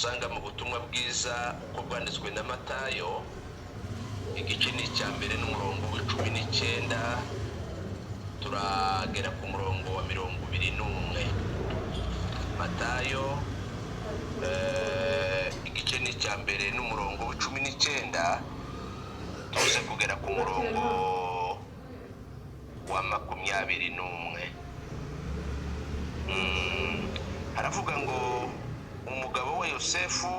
Usanga mu butumwa bwiza uko bwanditswe na Matayo, igice ni icya mbere n'umurongo wa 19, turagera ku murongo wa 21. Matayo igice ni icya mbere n'umurongo wa 19, tuze kugera ku murongo wa 21. Haravuga ngo umugabo we Yosefu,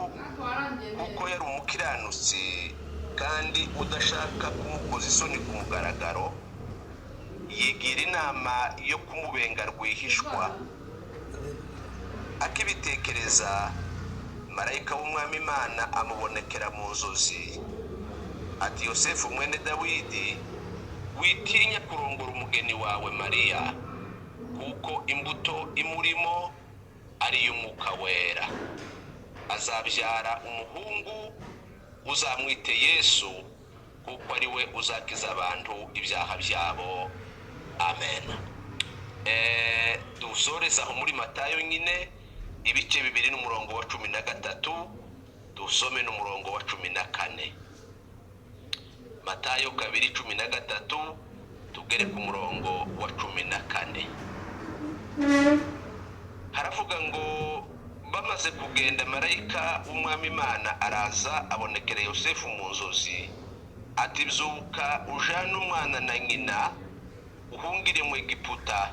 kuko yari umukiranutsi kandi udashaka kumukoza isoni ku mugaragaro, yigira inama yo kumubenga rwihishwa. Akibitekereza, marayika w'Umwami Imana amubonekera mu nzozi, ati: "Yosefu mwene Dawidi, witinya kurongora umugeni wawe Mariya, kuko imbuto imurimo ari iy'Umwuka Wera. Azabyara umuhungu, uzamwite Yesu, kuko ari we uzakiza abantu ibyaha byabo." Amen. Dusoreze aho muri Matayo nyine, ibice 2 n'umurongo wa 13, dusome n'umurongo wa 14. Matayo 2:13, tugere ku murongo wa 14. Haravuga ngo bamaze kugenda, marayika w'Umwami Imana araza abonekera Yosefu mu nzozi, ati: "Byuka, ujane umwana na nyina, uhungire mu Egiputa,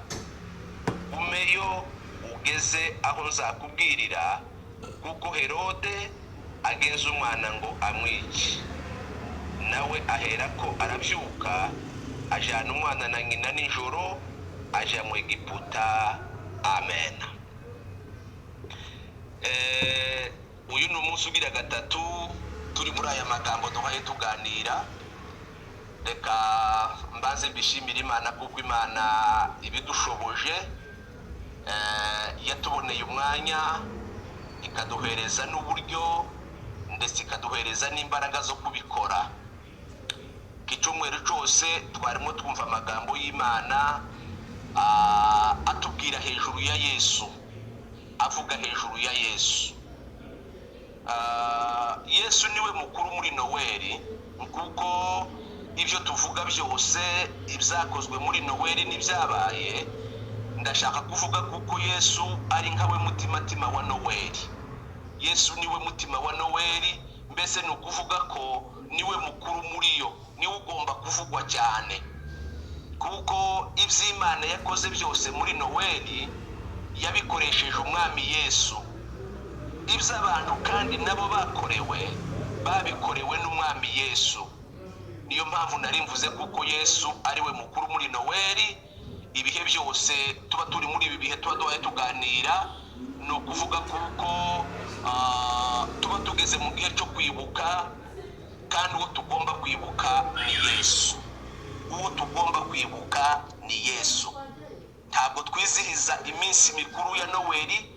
umeyo ugeze aho nzakubwirira, kuko Herode agenza umwana ngo amwice." Nawe aherako arabyuka, ajyana umwana na nyina nijoro, ajya mu Egiputa. Amen. Uyu ni umunsi ugira gatatu turi muri aya magambo duhaye tuganira. Reka mbaze mbishimire Imana, kuko Imana ibidushoboje, yatuboneye umwanya, ikaduhereza n'uburyo, ndetse ikaduhereza n'imbaraga zo kubikora. Iki cyumweru cyose twarimo twumva amagambo y'Imana, atubwira hejuru ya Yesu, avuga hejuru ya Yesu. Yesu niwe mukuru muri Noweli, kuko ibyo tuvuga byose, ibyakozwe muri Noweli n'ibyabaye, ndashaka kuvuga kuko Yesu ari nkawe mutimatima wa Noweli. Yesu niwe mutima wa Noweli, mbese ni ukuvuga ko niwe mukuru muri yo, niwe ugomba kuvugwa cyane, kuko iby'Imana yakoze byose muri Noweli yabikoresheje Umwami Yesu. Ibyo abantu kandi nabo bakorewe, babikorewe n'Umwami Yesu. Niyo mpamvu nari mvuze kuko Yesu ariwe mukuru muri Noweli. Ibihe byose tuba turi muri ibi bihe tuba duhaye tuganira, ni ukuvuga kuko tuba tugeze mu gihe cyo kwibuka, kandi uwo tugomba kwibuka ni Yesu. Uwo tugomba kwibuka ni Yesu. Ntabwo twizihiza iminsi mikuru ya Noweli,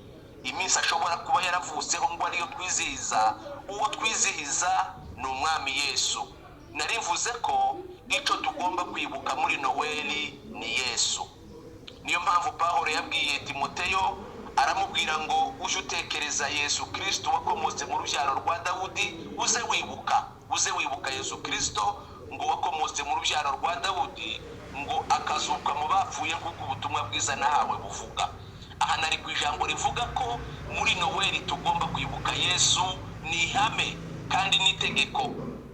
iminsi ashobora kuba yaravutseho, ngo ariyo twizihiza. Uwo twizihiza ni Umwami Yesu. Nari mvuze ko icyo tugomba kwibuka muri Noweli ni Yesu. Niyo mpamvu Pawulo yabwiye Timoteyo, aramubwira ngo: "Uje utekereza Yesu Kirisito wakomotse mu rubyaro rwa Dawudi, uze wibuka, uze wibuka Yesu Kirisito ngo wakomotse mu rubyaro rwa Dawudi, ngo akazuka mu bapfuye, nk'uko ubutumwa bwiza nahawe buvuga." Aha nari ku ijambo rivuga ko muri Noweli tugomba kwibuka Yesu. Ni ihame kandi n'itegeko.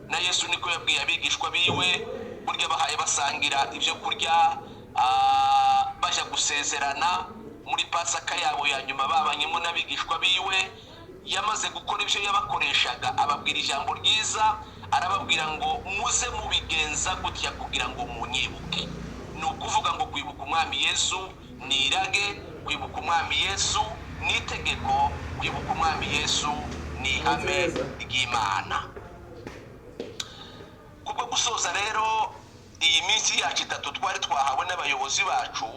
Na Yesu niko yabwiye abigishwa biwe, burya bahaye basangira ibyo kurya, bajya gusezerana muri Pasaka yabo ya nyuma babanyemo n'abigishwa biwe. Yamaze gukora ibyo yabakoreshaga, ababwira ijambo ryiza, arababwira ngo: "Muze mubigenza gutya kugira ngo munyibuke." Ni ukuvuga ngo kwibuka Umwami Yesu ni irage, kwibuka Umwami Yesu ni itegeko, kwibuka Umwami Yesu ni ihame ry'Imana. Kubwo gusoza rero iyi minsi yacu itatu twari twahawe n'abayobozi bacu,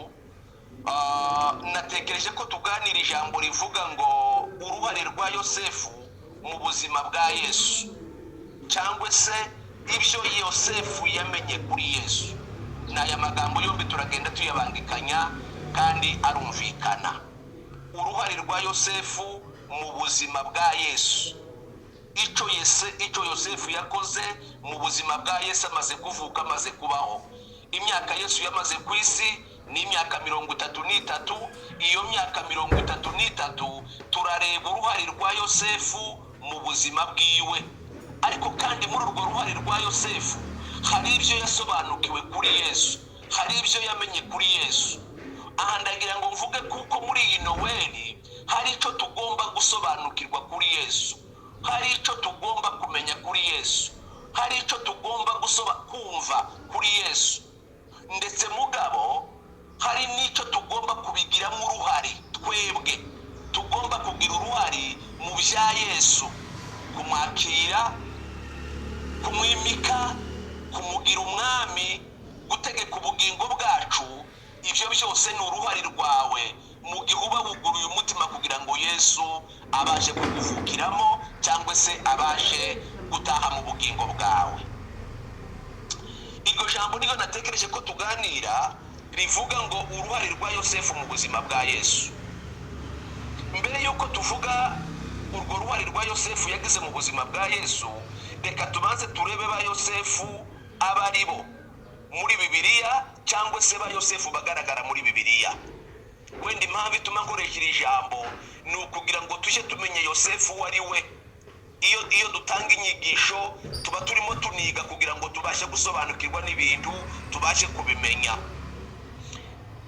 natekereje ko tuganira ijambo rivuga ngo uruhare rwa Yosefu mu buzima bwa Yesu, cyangwa se ibyo Yosefu yamenye kuri Yesu. Ni aya magambo yombi turagenda tuyabangikanya kandi arumvikana. Uruhare rwa Yosefu mu buzima bwa Yesu. Icyo yese, icyo Yosefu yakoze mu buzima bwa Yesu amaze kuvuka, amaze kubaho. Imyaka Yesu yamaze ku isi ni imyaka 33. Iyo myaka 33 turareba uruhare rwa Yosefu mu buzima bwiwe. Ariko kandi muri urwo ruhare rwa Yosefu hari ibyo yasobanukiwe kuri Yesu, hari ibyo yamenye kuri Yesu. Aha ndagira ngo mvuge kuko muri iyi Noweli hari icyo tugomba gusobanukirwa kuri Yesu, hari icyo tugomba kumenya kuri Yesu, hari icyo tugomba kumva kuri Yesu. Ndetse mugabo hari n'icyo tugomba kubigiramo uruhare. Twebwe tugomba kugira uruhare mu bya Yesu: kumwakira, kumwimika, kumugira umwami, gutegeka ubugingo bwacu. Ibyo byose ni uruhare rwawe mu gihe uba wuguruye umutima kugira ngo Yesu abashe kukuvukiramo cyangwa se abashe gutaha mu bugingo bwawe. Iryo jambo niyo natekereje ko tuganira, rivuga ngo uruhare rwa Yosefu mu buzima bwa Yesu. Mbere y'uko tuvuga urwo ruhare rwa Yosefu yagize mu buzima bwa Yesu, reka tubanze turebe ba Yosefu aba ari bo muri Bibiliya, cyangwa se ba Yosefu bagaragara muri Bibiliya. Wenda impamvu ituma nkoresha iri jambo ni ukugira ngo tujye tumenya Yosefu uwo ari we. Iyo dutanga inyigisho tuba turimo tuniga kugira ngo tubashe gusobanukirwa n'ibintu, tubashe kubimenya.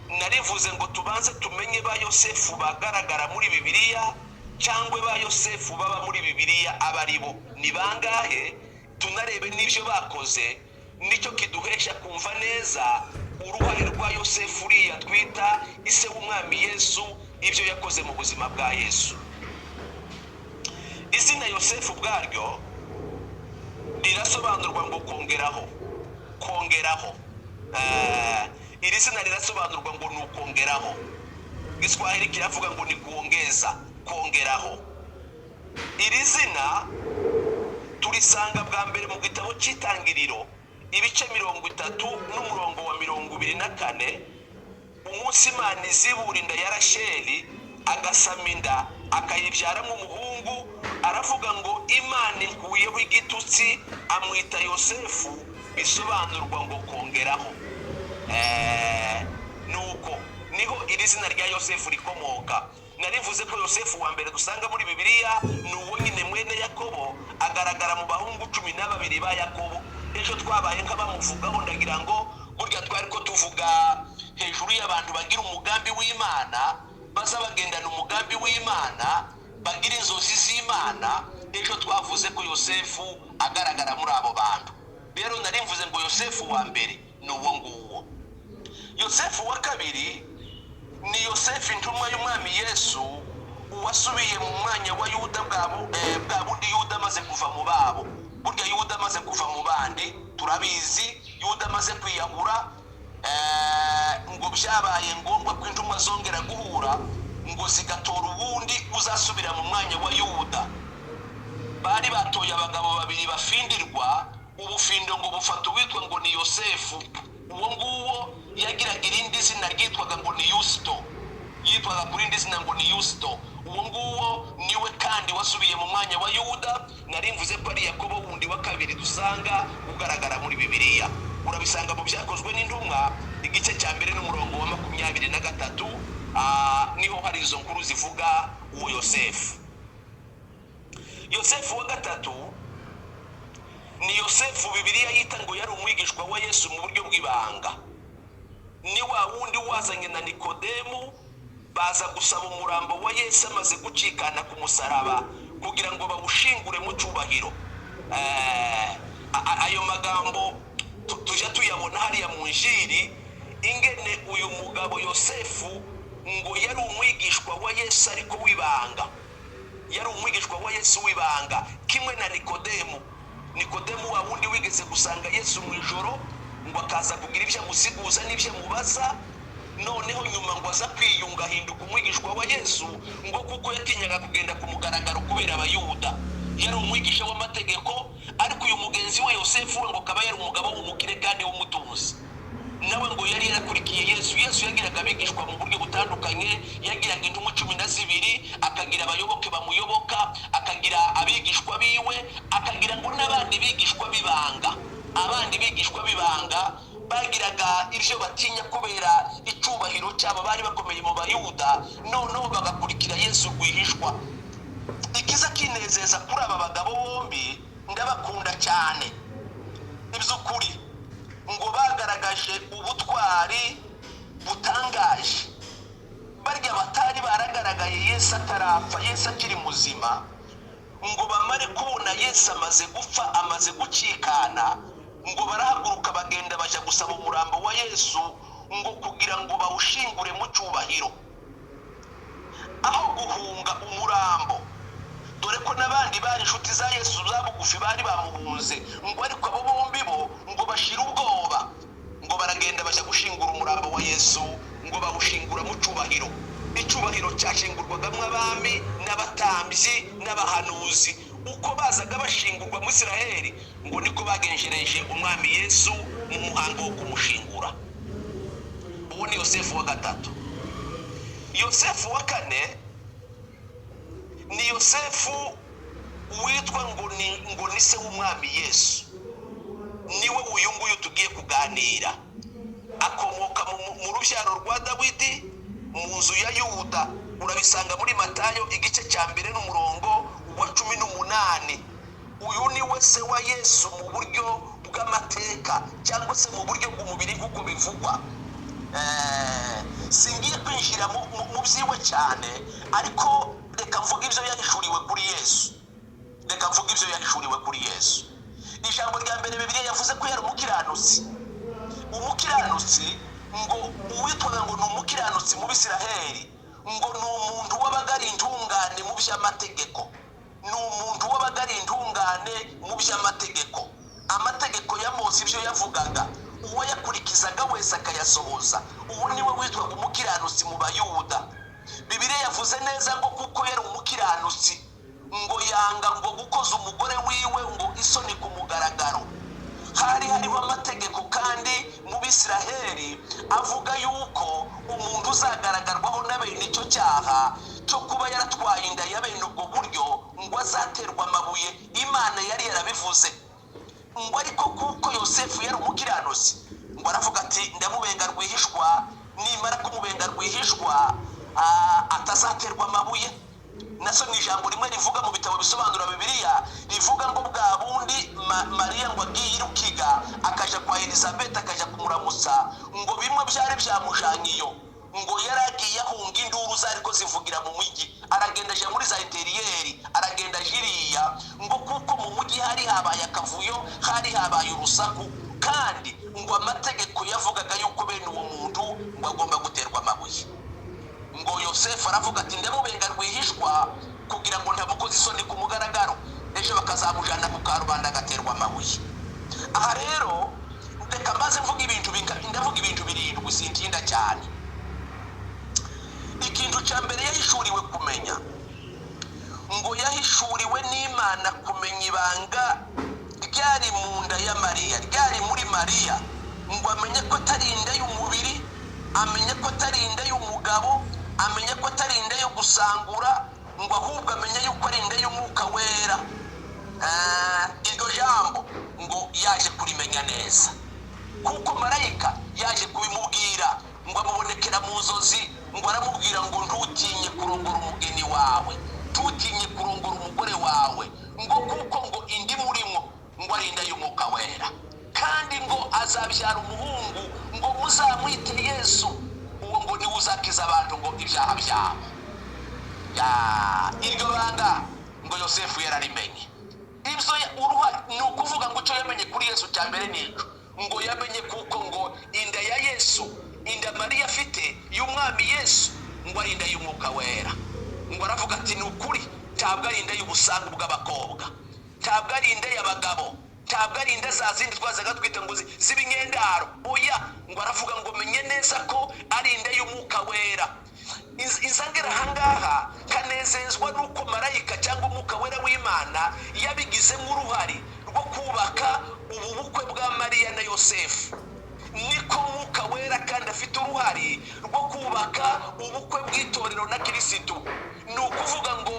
Narivuze ngo tubanze tumenye ba Yosefu bagaragara muri Bibiliya, cyangwa ba Yosefu baba muri Bibiliya aba ari bo, ni bangahe, tunarebe n'ibyo bakoze. Nicyo kiduhesha kumva neza uruhare rwa Yosefu uriya twita ise w'umwami Yesu, ibyo yakoze mu buzima bwa Yesu. Izina Yosefu ubwaryo rirasobanurwa ngo kongeraho, kongeraho. Iri zina rirasobanurwa ngo ni ukongeraho. Giswahili kiravuga ngo ni kuongeza, kongeraho. Iri zina turisanga bwa mbere mu gitabo cy'Itangiriro, ibice 30 n'umurongo wa 24. Umunsi Imana izibura inda ya Rasheli, agasama inda, akayibyaramo umuhungu, aravuga ngo: "Imana inkuyeho igitutsi." Amwita Yosefu, bisobanurwa ngo kongeraho. Nuko niho iri zina rya Yosefu rikomoka. Narivuze ko Yosefu wa mbere dusanga muri Bibiliya ni uwo nyine mwene Yakobo, agaragara mu bahungu 12 ba Yakobo. Ejo twabaye nk'abamuvugaho. Ndagira ngo burya twari ko tuvuga hejuru y'abantu bagira umugambi w'Imana, baza bagendana umugambi w'Imana, bagira inzozi z'Imana. Ejo twavuze ko Yosefu agaragara muri abo bantu. Rero nari mvuze ngo Yosefu wa mbere ni uwo nguwo. Yosefu wa kabiri ni Yosefu intumwa y'umwami Yesu, uwasubiye mu mwanya wa Yuda bwa bundi Yuda amaze kuva mu babo. Burya Yuda amaze kuva mu bandi, turabizi, Yuda amaze kwiyahura, ngo byabaye ngombwa ko intumwa zongera guhura ngo zigatora ubundi uzasubira mu mwanya wa Yuda. Bari batoye abagabo babiri bafindirwa ubufindo, ngo bufata uwitwa ngo ni Yosefu. Uwo nguwo yagiraga irindi zina ryitwaga ngo ni Yusito, yitwaga ku rindi zina ngo ni Yusito. Uwo nguwo niwe kandi wasubiye mu mwanya wa Yuda. Nari mvuze ko ari Yakobo wundi wa kabiri dusanga ugaragara muri Bibiliya. Urabisanga mu Byakozwe n'Intumwa, igice cya mbere n'umurongo wa 23. Niho hari izo nkuru zivuga uwo Yosefu. Yosefu wa gatatu ni Yosefu Bibiliya yita ngo yari umwigishwa wa Yesu mu buryo bw'ibanga. Ni wa wundi wazanye na Nikodemu, baza gusaba umurambo wa Yesu amaze gucikana ku musaraba kugira ngo bawushingure mu cyubahiro. Ayo magambo tujya tuyabona hariya mu Njiri, ingene uyu mugabo Yosefu ngo yari umwigishwa wa Yesu ariko w'ibanga. Yari umwigishwa wa Yesu w'ibanga kimwe na Nikodemu. Nikodemu wa wundi wigeze gusanga Yesu mu ijoro, ngo akaza kugira ibyo amusiguza n'ibyo amubaza. Noneho nyuma ngo aza kwiyunga, ahinduka umwigishwa wa Yesu, ngo kuko yatinyaga kugenda ku mugaragaro kubera Abayuda. Yari umwigisha w'amategeko, ariko uyu mugenzi we Yosefu we ngo akaba yari umugabo w'umukire kandi w'umutunzi. Nawe ngo yari yarakurikiye Yesu. Yesu yagiraga abigishwa mu buryo butandukanye: yagiraga intumwa 12, akagira abayoboke bamuyoboka, akagira abigishwa biwe, akagira ngo n'abandi bigishwa b'ibanga. Abandi bigishwa b'ibanga bagiraga ibyo batinya kubera icyubahiro cyabo, bari bakomeye mu Bayuda, noneho bagakurikira Yesu rwihishwa. Ikiza kinezeza kuri aba bagabo bombi, ndabakunda cyane iby'ukuri, ngo bagaragaje ubutwari butangaje. Barya batari baragaragaye Yesu atarapfa, Yesu akiri muzima, ngo bamare kubona Yesu amaze gupfa, amaze gucikana, ngo barahaguruka bagenda bajya gusaba umurambo wa Yesu ngo kugira ngo bawushingure mu cyubahiro, aho guhunga umurambo, dore ko n'abandi bari inshuti za Yesu za bugufi bari bamuhunze. Ngo ariko abo bombi bo ngo bashira ubwoba, ngo baragenda bajya gushingura umurambo wa Yesu, ngo bawushingura mu cyubahiro. Icyubahiro cyashingurwagamo abami n'abatambyi n'abahanuzi. Uko bazaga bashingurwa mu Isiraheli, ngo niko bagenjereje umwami Yesu mu muhango wo kumushingura. Uwo ni Yosefu wa gatatu. Yosefu wa kane ni Yosefu witwa ngo ni se w'umwami Yesu. Niwe uyu nguyu tugiye kuganira. Akomoka mu rubyaro rwa Dawidi, mu nzu ya Yuda. Urabisanga muri Matayo igice cya 1 n'umurongo wa 18. Uyu ni we se wa Yesu mu buryo bw'amateka cyangwa se mu buryo bw'umubiri nk'uko bivugwa. Singiye kwinjira mu byiwe cyane, ariko reka mvuge ibyo yahishuriwe kuri Yesu. Reka mvuge ibyo yahishuriwe kuri Yesu. Ijambo rya mbere, Bibiliya yavuze ko yari umukiranutsi. Umukiranutsi, ngo uwitwaga ngo ni umukiranutsi mu Bisiraheli, ngo ni umuntu wabaga ari intungane mu by'amategeko. Ni umuntu wabaga ari intungane mu by'amategeko. Amategeko ya Mose, ibyo yavugaga, uwo yakurikizaga wese akayasohoza, uwo niwe witwaga umukiranutsi mu Bayuda. Bibiliya yavuze neza ngo kuko yari umukiranutsi, ngo yanga ngo gukoza umugore wiwe ngo isoni ku mugaragaro. Hari hariho amategeko kandi mu Bisiraheli avuga yuko umuntu uzagaragarwaho na bene icyo cyaha cyo kuba yaratwaye inda ya bene ubwo buryo, ngo azaterwa amabuye. Imana yari yarabivuze. Ngo ariko kuko Yosefu yari umukiranutsi, ngo aravuga ati: "Ndamubenga rwihishwa, nimara kumubenga rwihishwa atazaterwa amabuye." Naso ni ijambo rimwe rivuga mu bitabo bisobanura Bibiliya, rivuga ngo bwa bundi Mariya ngo agiye i Rukiga, akaja kwa Elizabeth, akaja kumuramutsa, ngo bimwe byari byamujanye iyo, ngo yari agiye ahunga induru zari ko zivugira mu mujyi, aragenda aja muri za intérieur, aragenda jiriya, ngo kuko mu mujyi hari habaye akavuyo, hari habaye urusaku, kandi ngo amategeko yavugaga yuko bene uwo muntu ngo agomba guterwa amabuye. Ngo Yosefu aravuga ati: "Ndamubenga rwihishwa kugira ngo ntamukoze isoni ku mugaragaro, ejo bakazamujana ku karubanda agaterwa amabuye." Aha rero reka maze mvuga ibintu ndavuga ibintu birindwi, sintinda cyane. Ikintu cya mbere yahishuriwe kumenya, ngo yahishuriwe n'Imana kumenya ibanga ryari mu nda ya Mariya, ryari muri Mariya, ngo amenye ko atari inda y'umubiri, amenye ko atari inda y'umugabo, amenye ko atari inda yo gusangura, ngo ahubwo amenye yuko ari inda y'Umwuka Wera. Iryo jambo ngo yaje kurimenya neza kuko marayika yaje kubimubwira, ngo amubonekera mu nzozi, ngo aramubwira ngo: "Ntutinye kurongora umugeni wawe, ntutinye kurongora umugore wawe," ngo kuko ngo indi murimo ngo ari inda y'Umwuka Wera, kandi ngo azabyara umuhungu, ngo muzamwite Yesu. Uwo ngo niwe uzakiza abantu ngo ibyaha byabo. Ya, iryo banga ngo Yosefu yararimenye. Ibyo uruhare ni ukuvuga ngo icyo yamenye kuri Yesu cya mbere ni icyo: ngo yamenye kuko ngo inda ya Yesu, inda Mariya afite y'umwami Yesu, ngo ari inda y'Umwuka Wera. Ngo aravuga ati: "Ni ukuri, ntabwo ari inda y'ubusangu bw'abakobwa, ntabwo ari inda y'abagabo, ntabwo ari inda za zindi twazaga twita ngo z'ibinyendaro, oya." Ngo aravuga ngo: "Menye neza ko ari inda y'Umwuka Wera." Iza ngera ahangaha kanezezwa n'uko marayika cyangwa Umwuka Wera w'Imana yabigizemo uruhare rwo kubaka ubu bukwe bwa Mariya na Yosefu. Niko Mwuka Umwuka Wera kandi afite uruhare rwo kubaka ubukwe bw'itorero na Kirisitu. Ni ukuvuga ngo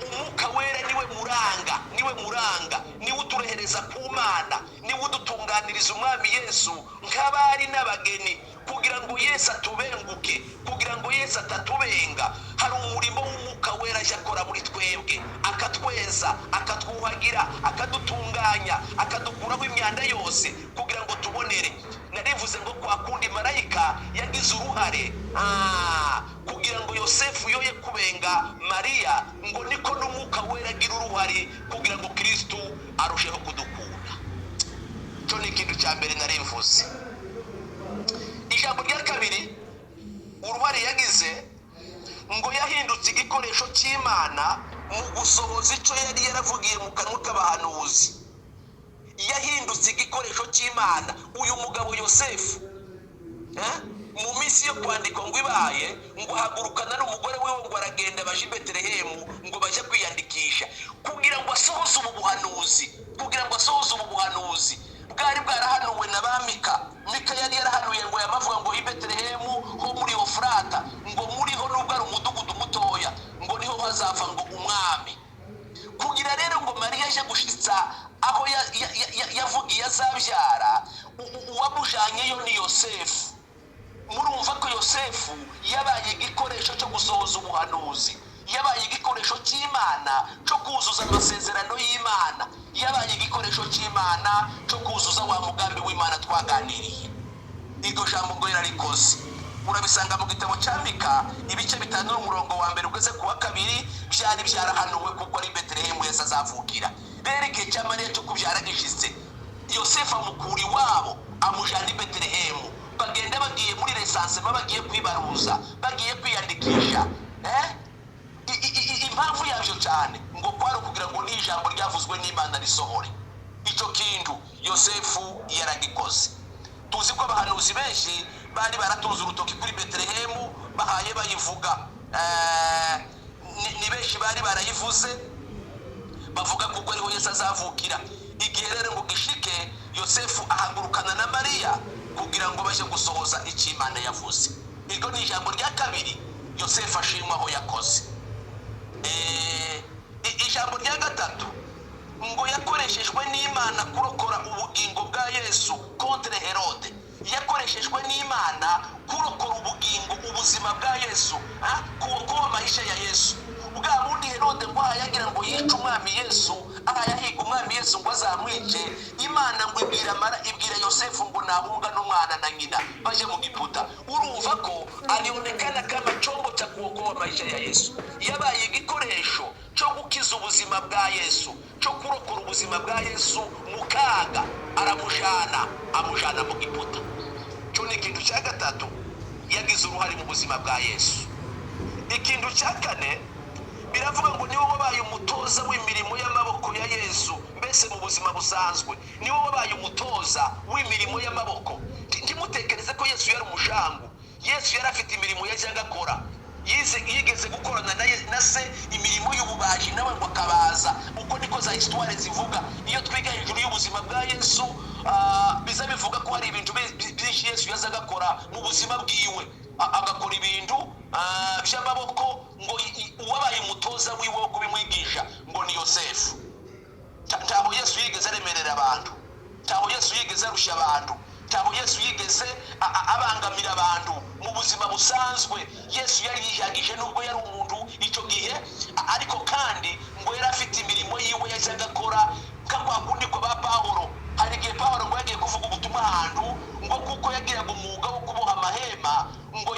Umwuka Wera niwe muranga, niwe muranga, niwe uturehereza ku Mana, niwe udutunganiriza Umwami Yesu nk'abari n'abageni, kugira ngo Yesu atubenguke, kugira ngo Yesu atatubenga. Hari umurimo w'Umwuka Wera ajya akora muri twebwe, akatweza, akatwuhagira, akadutunganya, akadukuraho imyanda yose kugira ngo tubonere. Narivuze ngo kwa kundi marayika yagize uruhare kugira ngo Yosefu yoye kubenga Mariya, ngo niko n'Umwuka Wera agira uruhare kugira ngo Kirisitu arusheho kudukunda. Icyo ni ikintu cya mbere narivuze. Ijambo rya kabiri, uruhare yagize, ngo yahindutse igikoresho cy'Imana mu gusohoza icyo yari yaravugiye mu kanwa k'abahanuzi. Yahindutse igikoresho cy'Imana uyu mugabo Yosefu. Mu minsi yo kwandikwa ngo ibaye, ngo ahagurukana n'umugore we, ngo aragenda baje i Betelehemu, ngo bajye kwiyandikisha kugira ngo asohoze ubu buhanuzi, kugira ngo asohoze ubu buhanuzi bwari bwarahanuwe na ba Mika. Mika yari yarahanuye ngo yamavuga ngo i Betelehemu ho muri Ofurata, ngo muriho nubwo ari umudugudu mutoya, ngo niho hazava ngo umwami. Kugira rero ngo Mariya aje gushitsa aho yavugiye azabyara, uwamujanyeyo ni Yosefu. Murumva ko Yosefu yabaye igikoresho cyo gusohoza ubuhanuzi, yabaye igikoresho cy'Imana cyo kuzuza amasezerano y'Imana, yabaye igikoresho cy'Imana cyo kuzuza wa mugambi w'Imana twaganiriye. Iryo jambo ngo yararikoze, urabisanga mu gitabo cya Mika, ibice 5 n'umurongo wa mbere ugeze ku wa kabiri. Byari byarahanuwe kuko ari Betelehemu Yesu azavukira. Rero igihe cya Mariya cyo kubyara gishize, Yosefu amukura iwabo, amujyana i Betelehemu. Bagenda bagiye muri recensement, bagiye kwibaruza, bagiye kwiyandikisha. Impamvu yabyo cyane ngo kwari ukugira ngo n'ijambo ryavuzwe n'Imana risohore. Icyo kintu Yosefu yaragikoze. Tuzi ko abahanuzi benshi bari baratunze urutoki kuri Betelehemu, bahaye bayivuga. Ni benshi bari barayivuze, bavuga kuko ariho Yesu azavukira. Igihe rero ngo gishike, Yosefu ahagurukana na Mariya kugira ngo bajye gusohoza icyo Imana yavuze. Iryo ni ijambo rya kabiri Yosefu ashimwa aho yakoze. Ijambo rya gatatu, ngo yakoreshejwe n'Imana kurokora ubugingo bwa Yesu contre Herode. Yakoreshejwe n'Imana kurokora ubugingo, ubuzima bwa Yesu, kuokoa maisha ya Yesu. Bwa bundi Herode ngo yagira ngo yice Umwami Yesu, aha yahiga Umwami Yesu ngo azamwice, Imana ngo ibwira Yosefu ngo nahunga n'umwana na nyina baje mu Giputa. Urumva ko alionekana kama chombo cha kuokoa maisha ya Yesu. Yabaye igikoresho cyo gukiza ubuzima bwa Yesu, cyo kurokora ubuzima bwa Yesu mu kaga, aramujana, amujana mu Giputa. Cyo ni ikintu cya gatatu yagize uruhare mu buzima bwa Yesu. Ikintu cya kane, biravuga ngo niwe wabaye umutoza w'imirimo y'amaboko ya Yesu. Mbese mu buzima busanzwe niwe wabaye umutoza w'imirimo y'amaboko. Ntimutekereze ko Yesu yari umushangu. Yesu yari afite imirimo yajyaga akora. Yigeze gukorana na se imirimo y'ububaji, nawe ngo akabaza. Uko niko za histoire zivuga. Iyo twiga hejuru y'ubuzima bwa Yesu, biza bivuga ko hari ibintu byinshi Yesu yazaga akora mu buzima bwiwe. Agakora ibintu by'amaboko. Ngo uwabaye umutoza wiwe wo kubimwigisha ngo ni Yosefu. Ntaho Yesu yigeze aremerera abantu, ntaho Yesu yigeze arusha abantu, ntaho Yesu yigeze abangamira abantu. Mu buzima busanzwe Yesu yari yihagije, nubwo yari umuntu icyo gihe, ariko kandi ngo yari afite imirimo yiwe yajyaga akora, nka kwa kundi kwa ba Pawulo. Hari igihe Pawulo ngo yagiye kuvuga ubutumwa ahantu, ngo kuko yagiraga umwuga wo kuboha amahema, ngo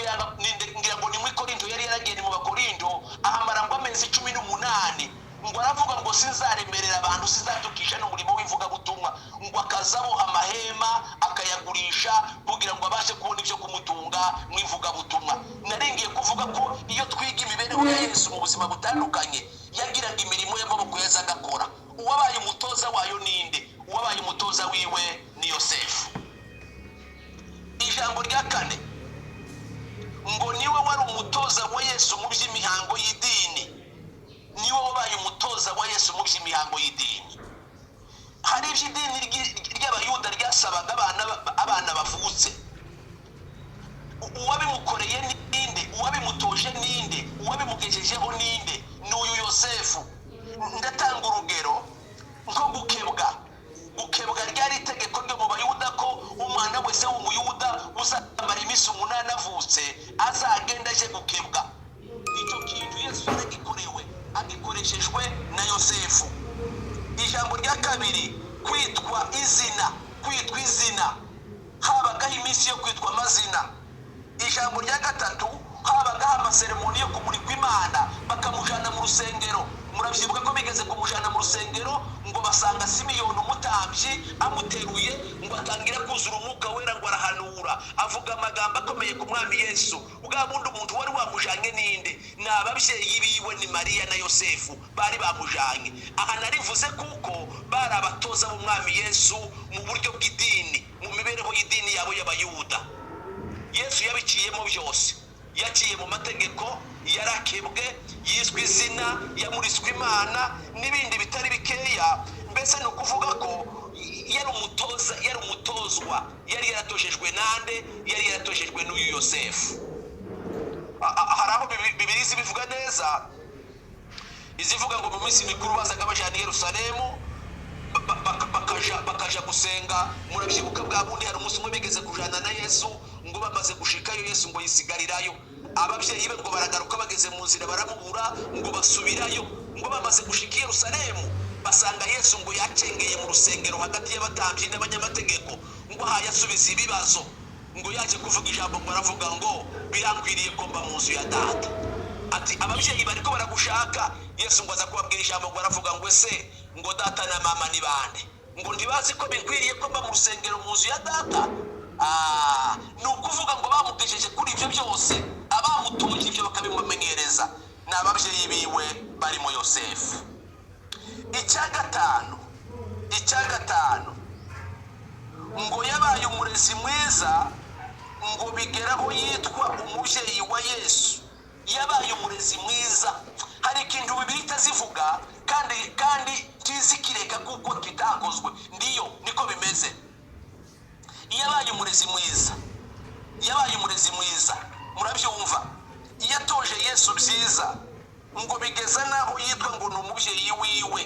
ngira ngo ni muri Korinto yari yaragiye, ni mu Bakorinto, ahamara ngo amezi 18. Ngo aravuga ngo sinzaremerera abantu, sinzatukisha n'umurimo w'ivugabutumwa. Ngo akazaboha amahema, akayagurisha kugira ngo abashe kubona ibyo kumutunga mu ivugabutumwa. Naringiye kuvuga ko iyo twiga imibereho ya Yesu mu buzima butandukanye, yagiraga imirimo y'amaboko yazaga akora. Uwabaye umutoza wayo ninde? Uwabaye umutoza wiwe ni Yosefu. Ijambo rya kane, ngo niwe wari umutoza wa Yesu mu by'imihango y'idini. Niwe wabaye umutoza wa Yesu mu by'imihango y'idini. Hari iby'idini ry'Abayuda ryasabaga abana bavutse. Uwabimukoreye ninde? Uwabimutoje ninde? Uwabimugejejeho ninde? Ni uyu Yosefu. Ndatanga urugero nko gukebwa. Gukebwa ryari itegeko ryo mu Bayuda, ko umwana wese w'Umuyuda uzamara iminsi 8 avutse azagenda aje gukebwa. Icyo kintu Yesu yaragikorewe, agikoreshejwe na Yosefu. Ijambo rya kabiri, kwitwa izina. Kwitwa izina, habagaho iminsi yo kwitwa amazina. Ijambo rya gatatu, habagaho amaseremoni yo kumurikwa Imana, bakamujyana mu rusengero. Murabyibuka ko bigeze kumujyana mu rusengero, ngo basanga Simiyoni umutambyi amuteruye, ngo atangira kuzura Umwuka Wera, ngo arahanura, avuga amagambo akomeye ku Mwami Yesu. Bwa bundi umuntu wari wamujanye ninde? Ni ababyeyi biwe, ni Mariya na Yosefu bari bamujanye. Aha narivuze kuko bari abatoza b'Umwami Yesu mu buryo bw'idini, mu mibereho y'idini yabo y'Abayuda. Yesu yabiciyemo byose, yaciye mu mategeko, yarakebwe, yiswe izina, yamuritswe Imana n'ibindi bitari bikeya. Mbese ni ukuvuga ko yari umutoza, yari umutozwa, yari yaratojejwe nande? Yari yaratojejwe n'uyu Yosefu. Hari aho Bibiliya bivuga neza, izivuga ngo mu minsi mikuru bazaga bajyana i Yerusalemu, bakaja gusenga. Murabyibuka bwa bundi hari umunsi umwe bigeze kujana na Yesu, ngo bamaze gushikayo, Yesu ngo yisigarirayo. Ababyeyi be ngo baragaruka, bageze mu nzira baramubura, ngo basubirayo. Ngo bamaze gushika i Yerusalemu, basanga Yesu ngo yacengeye mu rusengero hagati y'abatambyi n'abanyamategeko, ngo ahaye asubiza ibibazo. Ngo yaje kuvuga ijambo, ngo aravuga ngo: "Birankwiriye ko mba mu nzu ya Data." Ati: "Ababyeyi bariko baragushaka." Yesu ngo aza kubabwira ijambo, ngo aravuga ngo: "Ese ngo data na mama ni bande? Ngo ntibazi ko bikwiriye ko mba mu rusengero mu nzu ya Data?" Ni ukuvuga ngo bamugejeje kuri ibyo byose, abamutoje ibyo bakabimumenyereza ni ababyeyi biwe barimo Yosefu. Icya gatanu, ngo yabaye umurezi mwiza, ngo bigeraho yitwa umubyeyi wa Yesu. Yabaye umurezi mwiza. Hari ikintu Bibiliya itazivuga kandi tizikireka kuko kitakozwe, ndiyo niko bimeze. Yabaye umurezi mwiza, yabaye umurezi mwiza, murabyumva. Yatoje Yesu byiza, ngo bigeza n'aho yitwa ngo ni umubyeyi wiwe.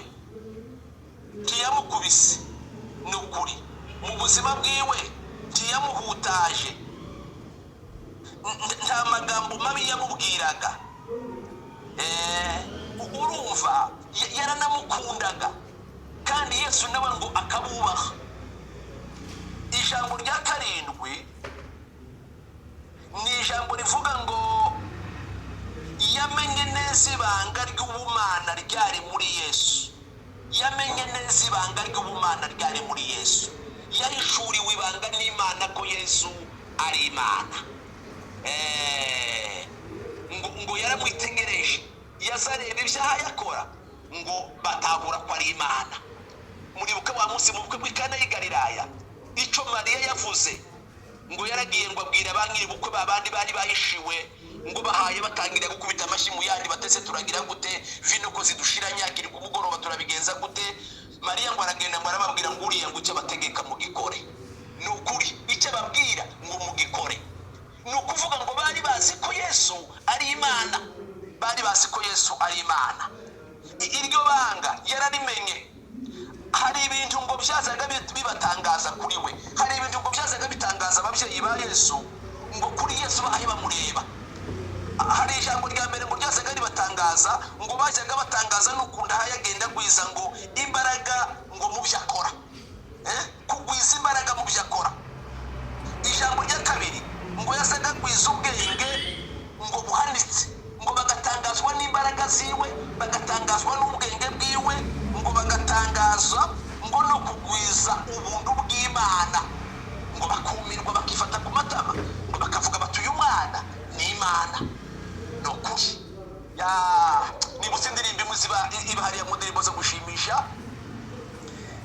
Ntiyamukubise, ni ukuri. Mu buzima bwiwe ntiyamuhutaje, nta magambo mabi yamubwiraga. Urumva yaranamukundaga, kandi Yesu nawe ngo akabubaha. Ijambo rya karindwi ni ijambo rivuga ngo yamenye neza ibanga ry'ubumana ryari muri Yesu. Yamenye neza ibanga ry'ubumana ryari muri Yesu. Yahishuriwe ibanga n'Imana ko Yesu ari Imana. Ngo yaramwitegereje, yazareba ibyaha yakora, ngo batahura ko ari Imana. Muribuka wa munsi mu bukwe bw'i Kana y'i Galilaya, icyo Mariya yavuze? Ngo yaragiye, ngo abwira ba nyiri bukwe, ba bandi bari bahishiwe, ngo bahaye batangira gukubita amashyi mu yandi batese: "Turagira gute? Vino ko zidushira nyakiri ku mugoroba, turabigenza gute?" Mariya ngo aragenda, ngo arababwira ngo: "Uriya ngo icyo abategeka mugikore." Ni ukuri, icyo ababwira ngo mugikore. Ni ukuvuga ngo bari bazi ko Yesu ari Imana, bari bazi ko Yesu ari Imana. Iryo banga yararimenye. Hari ibintu ngo byazaga bibatangaza kuri we. Hari ibintu ngo byazaga bitangaza ababyeyi ba Yesu, ngo kuri Yesu bahaye bamureba. Hari ijambo rya mbere ngo ryazaga ribatangaza, ngo bajyaga batangaza n'ukuntu ahaye agenda agwiza ngo imbaraga ngo mu byo akora. Kugwiza imbaraga mu byo akora. Ijambo rya kabiri, ngo yasaga agwiza ubwenge ngo buhanitse, ngo bagatangazwa n'imbaraga ziwe, bagatangazwa n'ubwenge bwiwe, ngo bagatangazwa ngo no kugwiza ubuntu bw'Imana, ngo bakumirwa, bakifata ku matama, ngo bakavuga bati: "Uyu mwana ni Imana." Ni ukuri. Ya, nibutse indirimbo imwe ziba iba hariya mu ndirimbo zo gushimisha,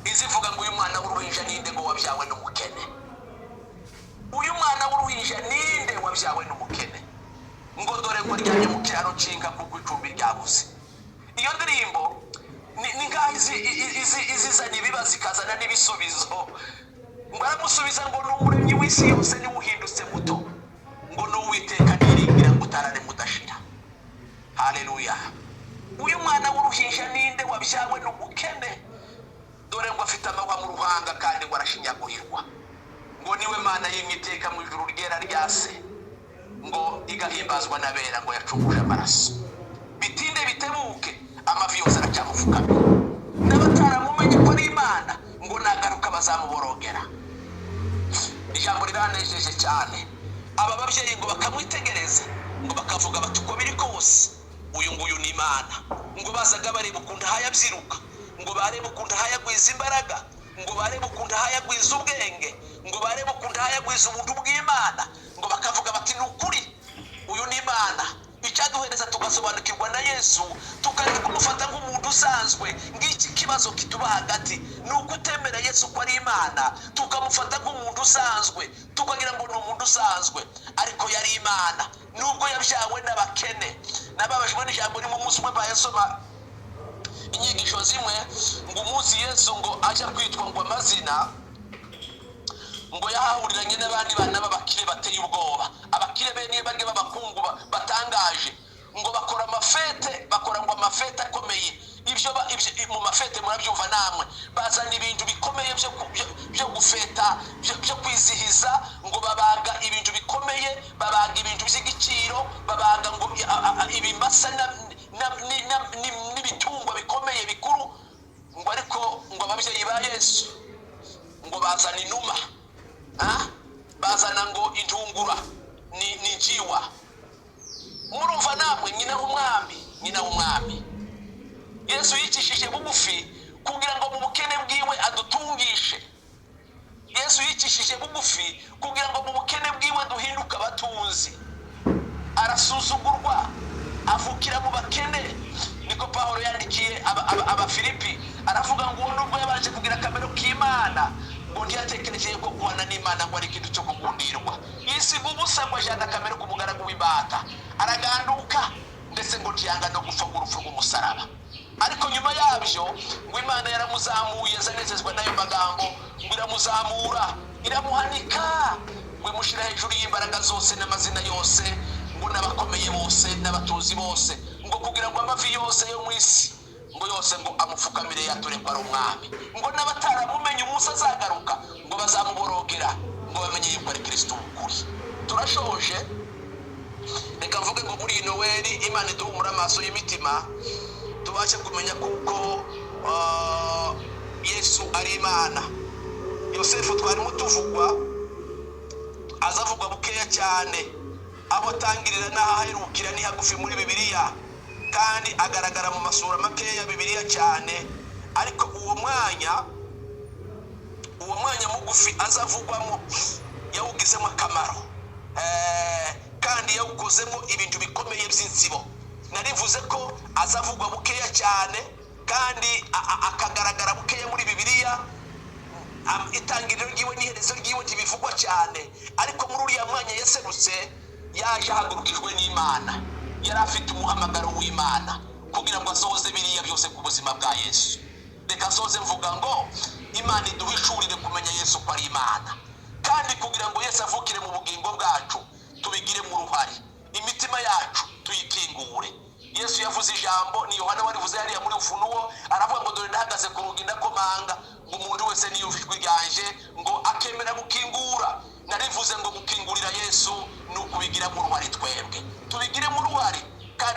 izivuga ngo: "Uyu mwana w'uruhinja ninde ngo wabyawe n'umukene? Uyu mwana w'uruhinja ninde wabyawe n'umukene? Ngo dore ngo aryamye mu kiraro cy'inka kuko icumbi ryabuze." Iyo ndirimbo ni nk'aho izizana ibibazo ikazana n'ibisubizo. Ngo aramusubiza ngo: "Ni Umuremyi w'isi yose, niwe uhindutse muto." Ngo Haleluya! Uyu mwana w'uruhinja ninde wabyawe n'umukene? Dore ngo afite amahwa mu ruhanga, kandi ngo arashinyagurirwa. Ngo niwe Mana yimye iteka mu ijuru ryera rya Se, ngo igahimbazwa n'abera, ngo yacunguje amaraso. Bitinde bitebuke, amavi yose aracyamupfukamira, n'abataramumenye ko ari Imana, ngo nagaruka bazamuborogera. Ijambo riranejeje cyane. Aba babyeyi ngo bakamwitegereza, ngo bakavuga bati: "Uko biri kose, uyu nguyu ni Imana." Ngo bazaga bareba ukuntu ahayabyiruka, ngo barebe ukuntu ahayagwiza imbaraga, ngo barebe ukuntu ahayagwiza ubwenge, ngo barebe ukuntu ahayagwiza ubuntu bw'Imana, ngo bakavuga bati: "Ni ukuri, uyu ni Imana." Icyaduhereza tugasobanukirwa na Yesu, tukareka kumufata nk'umuntu usanzwe. Ngiki kibazo kituba hagati, ni ukutemera Yesu ko ari Imana, tukamufata nk'umuntu usanzwe, tukagira ngo ni umuntu usanzwe, ariko yari Imana nubwo yabyawe n'abakene. Nababajwe n'ijambo rimwe. Umunsi umwe mbaye nsoma inyigisho zimwe, ngo umunsi Yesu ngo ajya kwitwa ngo amazina, ngo yahahuriranye n'abandi bana b'abakire bateye ubwoba, abakire bene bane b'abakungu batangaje. Ngo bakora amafete, bakora ngo amafete akomeye. Ibyo mu mafete murabyumva namwe, bazana ibintu bikomeye byo gufeta, byo kwizihiza. Ngo babaga ibintu bikomeye, babaga ibintu by'igiciro, babaga ngo ibimasa n'ibitungwa bikomeye bikuru. Ngo ariko ngo ababyeyi ba Yesu ngo bazana inuma. Ah? Bazana ngo intungura ni njiwa. Murumva namwe, nyina w'umwami, nyina w'umwami Yesu yicishije bugufi kugira ngo mu bukene bwiwe adutungishe. Yesu yicishije bugufi kugira ngo mu bukene bwiwe duhinduke abatunzi. Arasuzugurwa, avukira mu bakene. Niko Pawulo yandikiye Abafilipi, aravuga ngo uwo nubwo yabanje kugira akamero k'Imana, ngo ntiyatekereje ko guhana n'Imana ngo ari ikintu cyo kugundirwa. Yisiga ubusa, ngo ajyana akamero k'umugaragu w'imbata, araganduka, ndetse ngo ntiyanga no gupfa ngo urupfu rw'umusaraba. Ariko nyuma yabyo ngo Imana yaramuzamuye, azanezezwa n'ayo magambo, ngo iramuzamura, iramuhanika, ngo imushyira hejuru y'imbaraga zose n'amazina yose, ngo n'abakomeye bose n'abatuzi bose, ngo kugira ngo amavi yose yo mu isi ngo yose ngo amupfukamire, yature ko ari umwami, ngo n'abataramumenye, umunsi azagaruka ngo bazamuborogera, ngo bamenye yuko ari Kirisito w'ukuri. Turashoje. Reka mvuge ngo muri iyi Noweli Imana iduhumura amaso y'imitima, tubashe kumenya kuko Yesu ari Imana. Yosefu twarimo tuvugwa, azavugwa bukeya cyane. Aho atangirira n'aho aherukira ni hagufi muri Bibiliya, kandi agaragara mu masura makeya ya Bibiliya cyane. Ariko uwo mwanya mugufi azavugwamo yawugizemo akamaro, kandi yawukozemo ibintu bikomeye by'insibo. Narivuze ko azavugwa bukeya cyane, kandi akagaragara bukeya muri Bibiliya. Itangiriro ryiwe n'iherezo ryiwe ntibivugwa cyane, ariko muri uriya mwanya yaserutse, yaje ahagurukijwe n'Imana, yari afite umuhamagaro w'Imana kugira ngo asohoze biriya byose ku buzima bwa Yesu. Reka nsoze mvuga ngo Imana iduhishurire kumenya Yesu ko ari Imana, kandi kugira ngo Yesu avukire mu bugingo bwacu, tubigiremo uruhare, imitima yacu tuyikingure. Yesu yavuze ijambo, ni Yohana warivuze hariya muri Ufunuwo, aravuga ngo: "Dore ndahagaze ku rugi ndakomanga, ngo umuntu wese niyumva ijwi ryanje ngo akemera gukingura." Narivuze ngo gukingurira Yesu ni ukubigiramo uruhare, twebwe tubigiremo uruhare.